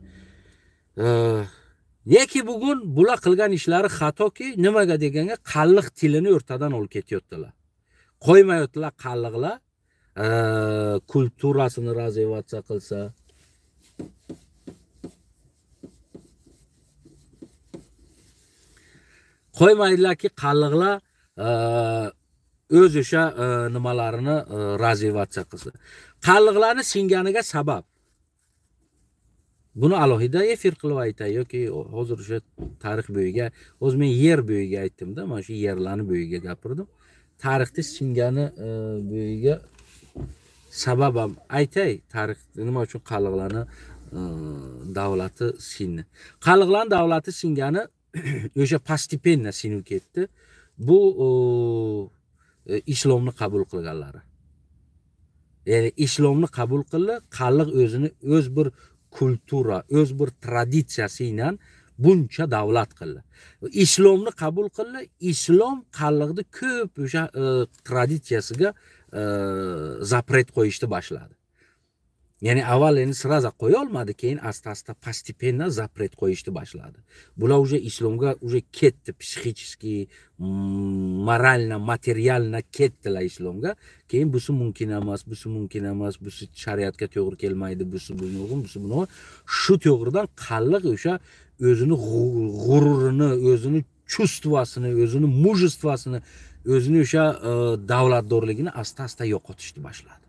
Neki bugun bular qilgan ishlari xatoki, nimaga deganga qalliq tilini o'rtadan olib ketyaptilar. Qo'ymayaptilar qalliqlar kulturasini развиваться qilsa. Qo'ymaydilarki qalliqlar o'z o'sha nimalarini развиваться qilsa. Qalliqlarni singaniga sabab. Buni alohida efir qilib aytay yoki hozir o'sha tarix bo'yiga, o'zi men yer bo'yiga aytdim-da, mana shu yerlarni bo'yiga gapirdim. Tarixda singani bo'yiga sabab ham aytay, tarix nima uchun qalliqlarni davlati sindi. Qalliqlarning davlati singani o'sha постепенно sinib ketdi. Bu islomni qabul qilganlari. Ya'ni islomni qabul qildi, qalliq o'zini o'z bir kultura, o'z bir traditsiyasi bilan buncha davlat qildi. Islomni qabul qildi, islom qalliqni ko'p o'sha traditsiyasiga zapret qo'yishni boshladi. Ya'ni avval endi sразу qo'ya olmadi, keyin asta-asta постепенно zapret qo'yishni boshladi. Bular уже islomga уже ketdi, psixически, морально, materialно ketdilar islomga. Keyin busi mumkin emas, busi mumkin emas, busi shariatga to'g'ri kelmaydi, busi bunaqa, busi bunaqa. Shu to'g'ridan qalliq o'sha o'zini g'ururini, o'zini чувствосini, o'zini мужествосini, o'zini o'sha davlatdorligini asta-asta yo'qotishni boshladi.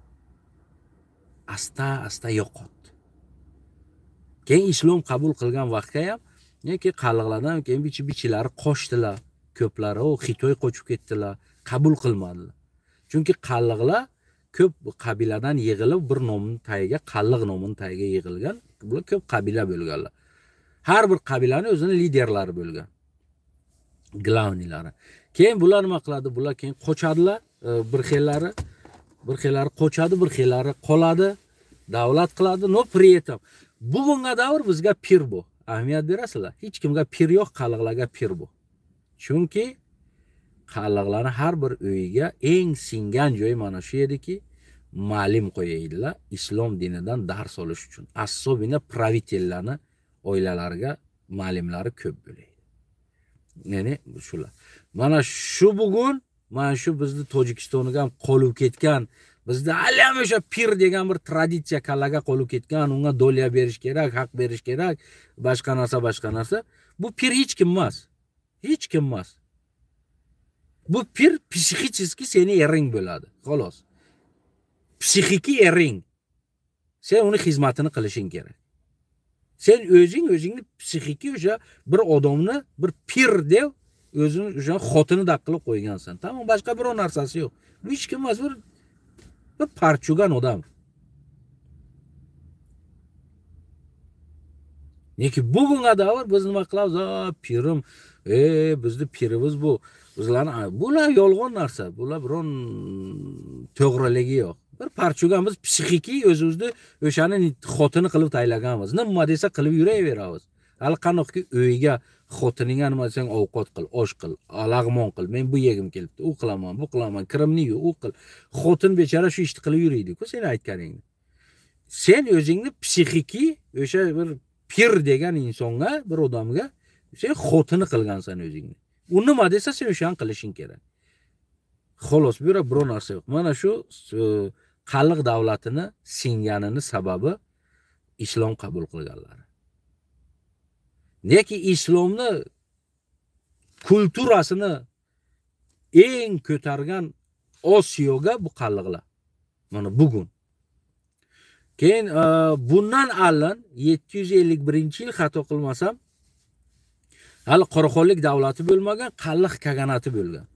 Asta-asta yo'qotdi. Keyin islom qabul qilgan vaqtga ham neki qalliqlardan keyin bichilari qochdilar, ko'plari u Xitoy qochib ketdilar, qabul qilmadilar. Chunki qalliqlar ko'p qabiladan yig'ilib bir nomning tagiga, qalliq nomining tagiga yig'ilgan. Bular ko'p qabila bo'lganlar. Har bir qabilani o'zini liderlari bo'lgan. Glavniylari. Keyin bular nima qiladi? Bular keyin qochadilar, bir xillari. Bir xillari qochadi, bir xillari qoladi, davlat qiladi, no при этом bugunga davr bizga pir bu. Ahamiyat berasizlar. Hech kimga pir yo'q, qalliqlarga pir bu. Chunki qalliqlarning har bir uyiga eng singan joyi mana shu ediki, ma'lim qo'yaydilar islom dinidan dars olish uchun. Asobina pravitellarni oilalariga ma'limlari ko'p bo'ladi. Ya'ni shular. Mana shu bugun mana shu bizni Tojikistonga ham qolib ketgan, bizda hali ham o'sha pir degan bir traditsiya kallaga qolib ketgan, unga dolya berish kerak, haq berish kerak, boshqa narsa, boshqa narsa. Bu pir hech kim emas. Hech kim emas. Bu pir psixически seni ering bo'ladi, xolos. Psixiki ering. Sen uni xizmatini qilishing kerak. Sen o'zing o'zingni psixiki o'sha bir odamni bir pir deb o'zini o'sha xotinida qilib qo'ygansan. Tamom, boshqa biror narsasi yo'q. Bu hech kim emas, bir parchugan odam. Lekin bugunga davr biz nima qilamiz? A, pirim, bizni pirimiz bu. Bizlarni bular yolg'on narsa, bular biron to'g'riligi yo'q. Bir parchugan biz psixiki o'zimizni o'shani xotini qilib taylaganmiz. Nima desa qilib yuraveramiz. Hali qanoqki uyga xotiningga nima desang ovqat qil, osh qil, lag'mon qil, men bu yegim kelibdi, u qilaman, bu qilaman, kirimni yu, u qil. Xotin bechara shu ishni qilib yuriydi-ku sen aytganingni. Sen o'zingni psixiki o'sha bir pir degan insonga, bir odamga sen xotini qilgansan o'zingni. U nima desa sen o'shani qilishing kerak. Xolos, bu yerda biror narsa yo'q. Mana shu qalliq davlatini singanini sababi islom qabul qilganlari. Neki islomni kulturasini eng ko'targan Osiyoga bu qalliqlar. Mana bugun. Keyin bundan oldin 751-yil xato qilmasam, hali Qoraxonlik davlati bo'lmagan, qalliq kaganati bo'lgan.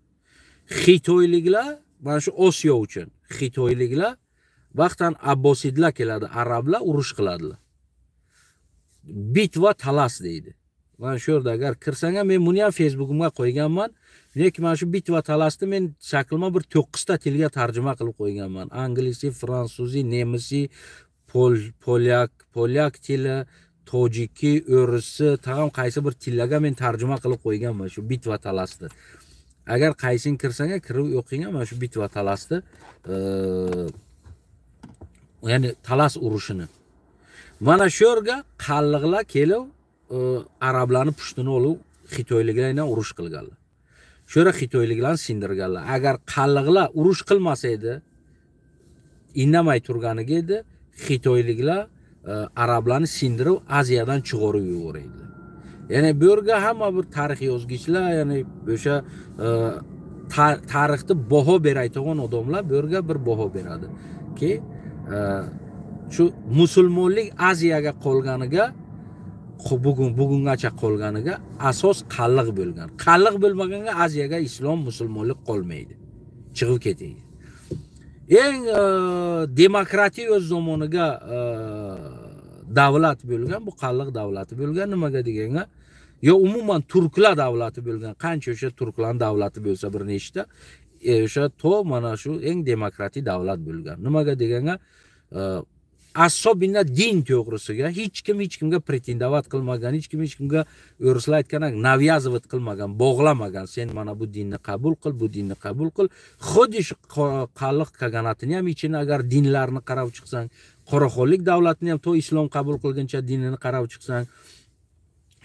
Xitoyliklar mana shu Osiyo uchun xitoyliklar vaqtan Abbosidlar keladi, arablar urush qiladilar. Bitva Talas deydi. Mana shu yerda agar kirsang ham, men buni ham Facebook'imga qo'yganman. Lekin mana shu bitva Talasni men shaklma bir 9 ta tilga tarjima qilib qo'yganman. Anglisi, fransuzi, nemisi, polyak tili, tojiki, o'risi, tag'am qaysi bir tillarga men tarjima qilib qo'yganman shu Bitva Talasni. Agar qaysini kirsang, kirib o'qing mana shu Bitva Talasni, ya'ni Talas urushini. Mana shu yerga qalliqlar kelib, arablarni pushtini olib, xitoyliklar bilan urush qilganlar. Shu yerda xitoyliklarni sindirganlar. Agar qalliqlar urush qilmasa edi, indamay turganiga edi, xitoyliklar arablarni sindirib Aziyadan chiqarib yuboradilar. Ya'ni bu yerga hamma bir tarix yozgichlar, ya'ni o'sha tarixni baho berayotgan odamlar bu yerga bir baho beradi ki, shu musulmonlik Aziyaga qolganiga, bugungacha qolganiga asos qalliq bo'lgan. Qalliq bo'lmaganga Aziyaga islom, musulmonlik qolmaydi. Chiqib ketadi. Eng demokratiya o'z zamoniga davlat bo'lgan, bu qalliq davlati bo'lgan. Nimaga deganga, yo umuman turklar davlati bo'lgan. Qancha o'sha turklar davlati bo'lsa bir nechta, o'sha to mana shu eng demokratik davlat bo'lgan. Nimaga deganga, asobina din to'g'risiga hech kim hech kimga pretendovat qilmagan, hech kim hech kimga o'rislar aytgan навязывать qilmagan, bog'lamagan. Sen mana bu dinni qabul qil, bu dinni qabul qil. Xuddi shu qalliq kaganatini ham ichini agar dinlarni qarab chiqsang, Qoraxonlik davlatini ham to islom qabul qilguncha dinini qarab chiqsang,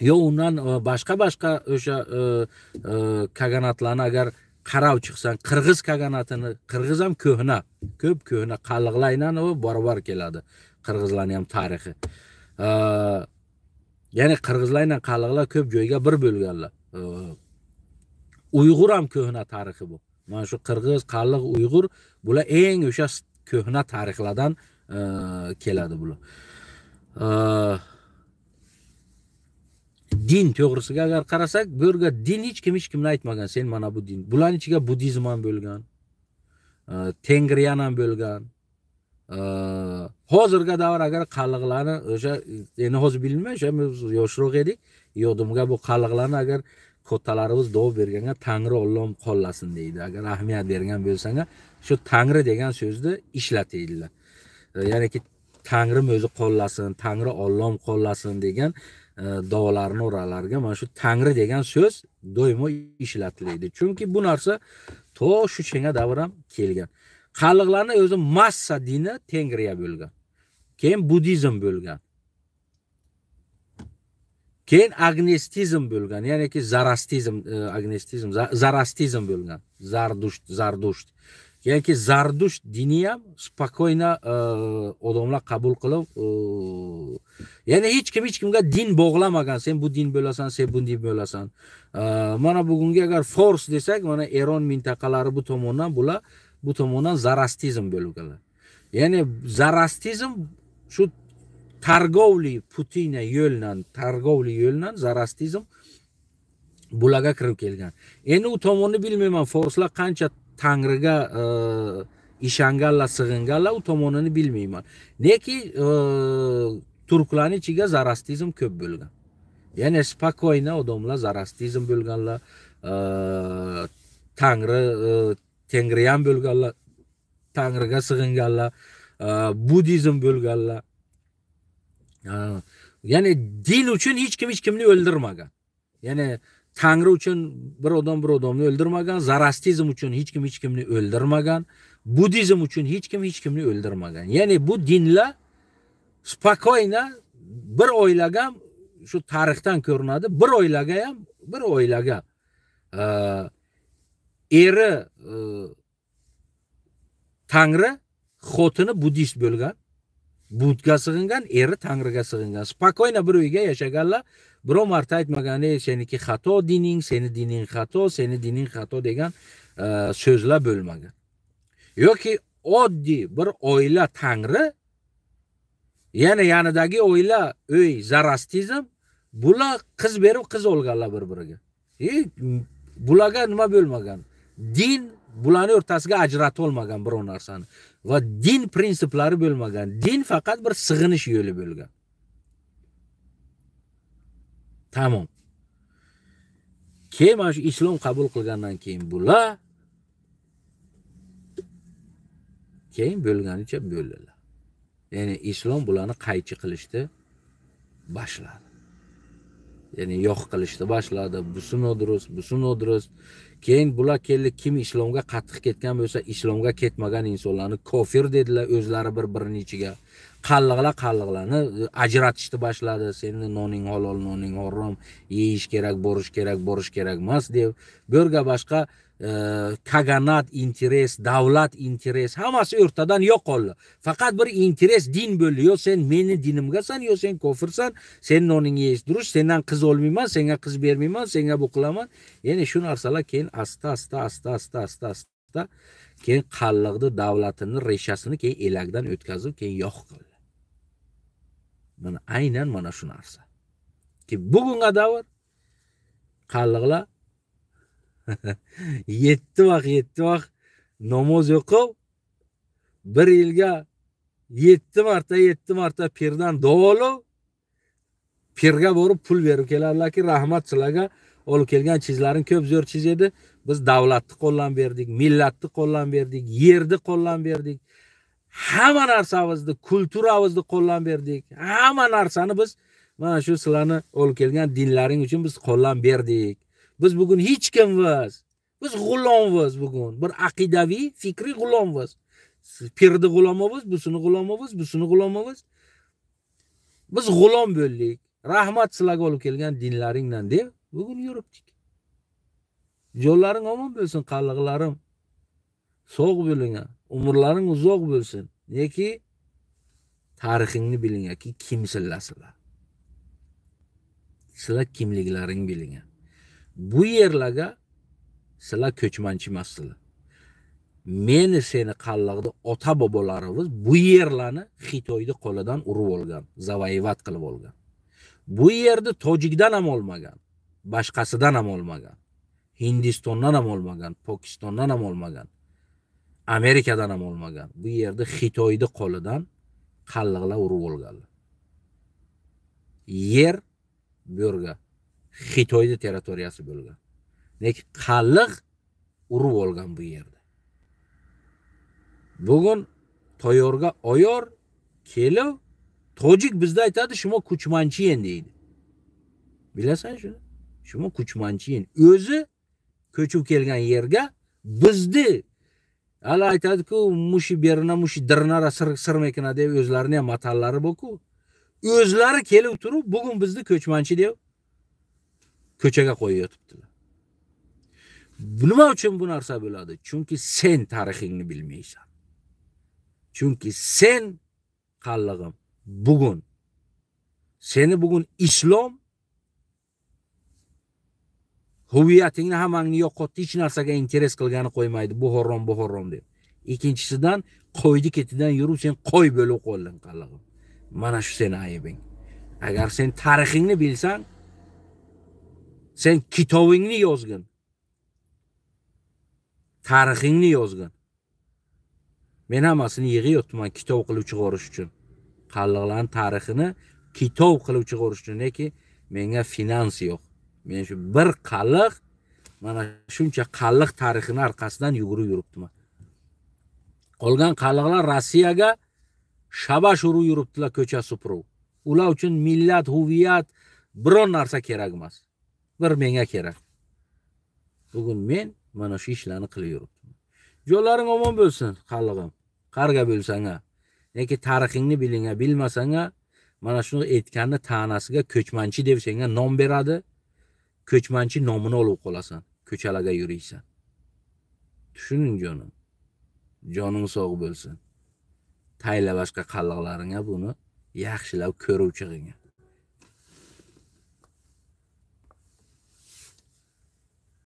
yo undan boshqa-boshqa o'sha kaganatlarni agar qarab chiqsang, qirg'iz kaganatini, qirg'iz ham ko'hna, ko'p ko'hna qalliqlar bilan u barobar keladi. Qirg'izlarning ham tarixi. Ya'ni qirg'izlar bilan qalliqlar ko'p joyga bir bo'lganlar. Uyg'ur ham ko'hna tarixi bu. Mana shu qirg'iz, qalliq, uyg'ur bular eng o'sha ko'hna tarixlardan keladi bular. Din to'g'risiga agar qarasak, bu yerga din hech kim hech kimni aytmagan, sen mana bu din. Bularning ichiga budizm ham bo'lgan, tengriyan ham bo'lgan. Hozirgi davr agar qalliqlarni o'sha endi hozir bilmayman, o'sha biz yoshroq edik, yodimga bu qalliqlarni agar kattalarimiz duo berganga Tangri Alloh qo'llasin deydi. Agar ahamiyat bergan bo'lsang, shu Tangri degan so'zni ishlatadilar. Ya'niki Tangrim o'zi qo'llasin, Tangri Alloh qo'llasin degan duolarni oralarga mana shu Tangri degan so'z doimo ishlatiladi. Chunki bu narsa to shu chenga davr ham kelgan. Qalliqlarni o'zi massa dini Tengriya bo'lgan. Keyin budizm bo'lgan. Keyin agnostizm bo'lgan, ya'niki zarastizm, agnostizm, zarastizm bo'lgan. Zardusht. Ya'niki Zardusht dini ham spokойно odamlar qabul qilib, ya'ni hech kim hech kimga din bog'lamagan. Sen bu din bo'lasan, sen bu din bo'lasan. Mana bugungi agar fors desak, mana Eron mintaqalari bu tomondan, bular bu tomondan zarastizm bo'lganlar. Ya'ni zarastizm shu targovli putina yo'ldan, targovli yo'ldan zarastizm bularga kirib kelgan. Endi u tomonni bilmayman, forslar qancha Tangriga ishonganlar, sig'inganlar, u tomonini bilmayman. Neki turklarning ichiga zarastizm ko'p bo'lgan. Ya'ni spokойно odamlar zarastizm bo'lganlar, Tangri, Tengriyan bo'lganlar, Tangriga sig'inganlar, budizm bo'lganlar. Ya'ni din uchun hech kim hech kimni o'ldirmagan. Ya'ni Tangri uchun bir odam bir odamni o'ldirmagan, zarastizm uchun hech kim hech kimni o'ldirmagan, budizm uchun hech kim hech kimni o'ldirmagan. Ya'ni bu dinlar spokойно bir oilaga ham shu tarixdan ko'rinadi, bir oilaga ham, bir oilaga eri Tangri, xotini budist bo'lgan, Budga sig'ingan, eri Tangriga sig'ingan. Spokойно bir uyga yashaganlar, biror marta aytmagan, seniki xato dining, seni dining xato, seni dining xato degan so'zlar bo'lmagan. Yoki oddiy bir oila Tangri, yana yanidagi oila uy zarastizm, bular qiz berib qiz olganlar bir-biriga. Bularga nima bo'lmagan? Din bularni o'rtasiga ajrata olmagan biror narsani va din prinsiplari bo'lmagan. Din faqat bir sig'inish yo'li bo'lgan. Tamom. Keyin mana shu islom qabul qilgandan keyin bular keyin bo'lganicha bo'ldilar. Ya'ni islom bularni qaychi qilishni boshladi. Ya'ni yo'q qilishni boshladi. Busi nodurust, busi nodurust. Keyin bular keldi, kim islomga qattiq ketgan bo'lsa, islomga ketmagan insonlarni kofir dedilar o'zlari bir-birini ichiga. Qalliqlar qalliqlarni ajratishni boshladi. Seni noning halol, noning harom, yeyish kerak, borish kerak, borish kerak emas deb. Bu yerga boshqa kaganat interes, davlat interes hammasi o'rtadan yo'qoldi. Faqat bir interes din bo'ldi. Yo sen meni dinimgasan, yo sen kofirsan, sen noningni yeyish durust, sendan qiz olmayman, senga qiz bermayman, senga bu qilaman. Ya'ni shu narsalar keyin asta asta asta asta asta asta keyin qalliqni davlatini reshasini keyin elakdan o'tkazib keyin yo'q qildi. Mana aynan mana shu narsa. Ki bugunga davr qalliqlar 7 vaqt namoz o'qib, bir yilga 7 marta pirdan duo olib, pirga borib pul berib keladilarki, rahmat sizlarga olib kelgan chizlaring ko'p zo'r chiz edi. Biz davlatni qo'ldan berdik, millatni qo'ldan berdik, yerni qo'ldan berdik. Hamma narsamizni, kulturamizni qo'ldan berdik. Hamma narsani biz mana shu sizlarni olib kelgan dinlaring uchun biz qo'ldan berdik. Biz bugun hech kimmiz. Biz g'ulommiz bugun. Bir aqidaviy, fikriy g'ulommiz. Pirni g'ulomimiz, busini g'ulomimiz, busini g'ulomimiz. Biz g'ulom bo'ldik. Rahmat sizlarga olib kelgan dinlaringdan deb bugun yuribdik. Yo'llaring omon bo'lsin, qalliqlarim. Sog' bo'ling, umrlaring uzoq bo'lsin. Neki tarixingni bilingki, kimsizlar sizlar. Sizlar kimliklaring biling. Bu yerlarga sizlar ko'chmanchi emassizlar. Meni seni qalliqda ota bobolarimiz bu yerlarni Xitoyni qo'lidan urib olgan, zavoivat qilib olgan. Bu yerni Tojikdan ham olmagan, boshqasidan ham olmagan, Hindistondan ham olmagan, Pokistondan ham olmagan, Amerikadan ham olmagan. Bu yerda Xitoyni qo'lidan qalliqlar urib olganlar. Yer bu yerga Xitoyning territoriyasi bo'lgan. Lekin qalliq urib olgan bu yerda. Bugun toyorga oyor kelib tojik bizda aytadi, "Shuma kuchmanchiyen" deydi. Bilasan shuni? Shuma kuchmanchiyen. O'zi ko'chib kelgan yerga bizni hali aytadi-ku, mushi berina, mushi dirnara sirmekina deb o'zlarini ham matallari bor-ku. O'zlari kelib turib, bugun bizni ko'chmanchi deb ko'chaga qo'yib yotibdilar. Nima uchun bu narsa bo'ladi? Chunki sen tarixingni bilmaysan. Chunki sen qallig'im bugun seni bugun islom huviyatingni hammangni yo'qotdi, hech narsaga interes qilgani qo'ymaydi. Bu harom, bu harom deb. Ikkinchisidan qo'ydi ketidan yurib sen qo'y bo'lib qolding qallig'im. Mana shu seni aybing. Agar sen tarixingni bilsan, sen kitobingni yozgin. Tarixingni yozgin. Men hammasini yig'yapman kitob qilib chiqarish uchun. Qalliqlarning tarixini kitob qilib chiqarish uchun, lekin menga finans yo'q. Men shu bir qalliq, mana shuncha qalliq tarixini orqasidan yugurib yuribman. Qolgan qalliqlar Rossiyaga shabash urib yuribdilar, ko'cha supurib. Ular uchun millat, huviyat biron narsa kerak emas. Bir menga kerak. Bugun men mana shu ishlarni qilib yuribman. Yo'llaring omon bo'lsin, qallig'im. Qarga bo'lsang-a, lekin tarixingni biling-a, bilmasang-a, mana shuni aytganni ta'nasiga ko'chmanchi deb senga nom beradi. Ko'chmanchi nomini olib qolasan, ko'chalarga yuriysan. Tushuning jonim. Joning sog' bo'lsin. Tayla boshqa qalliqlaringga buni yaxshilab ko'rib chiqing.